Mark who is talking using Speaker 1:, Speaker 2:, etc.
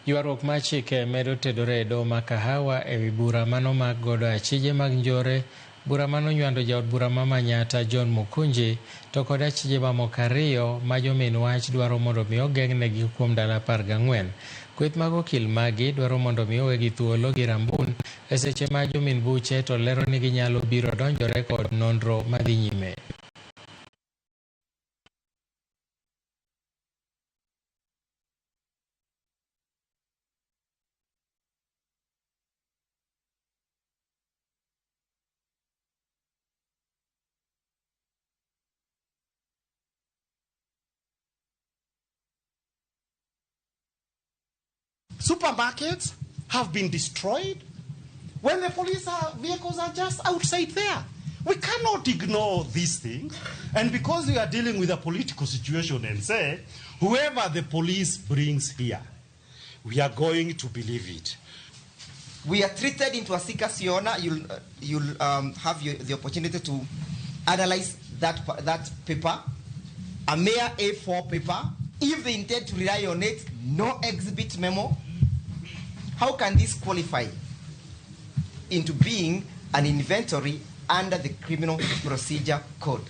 Speaker 1: Ywaruok mar chike medo tedore e doho ma Kahawa ewi bura manomak godo achije mag njore, bura manonywando jaod bura ma Manyatta John Mukunji to kod achije mamoko ariyo ma jomin wach dwaro mondo mi ogeng'negi kuom ndalo 14. Kweth mag okil magi dwaro mondo mi owegi thuolo gi rambun e seche ma jomin buche to lero ni ginyalo biro donjore kod nonro madhi nyime.
Speaker 2: Supermarkets have been destroyed when the police vehicles are just outside there. We cannot ignore these things. And because we are dealing with a political situation and say, whoever the police brings here, we are going to believe it.
Speaker 3: We are treated into a seeker's honor. You'll have the opportunity to analyze that paper, a mere A4 paper. If they intend to rely on it, no exhibit memo. How can this qualify into being an inventory under the Criminal Procedure Code?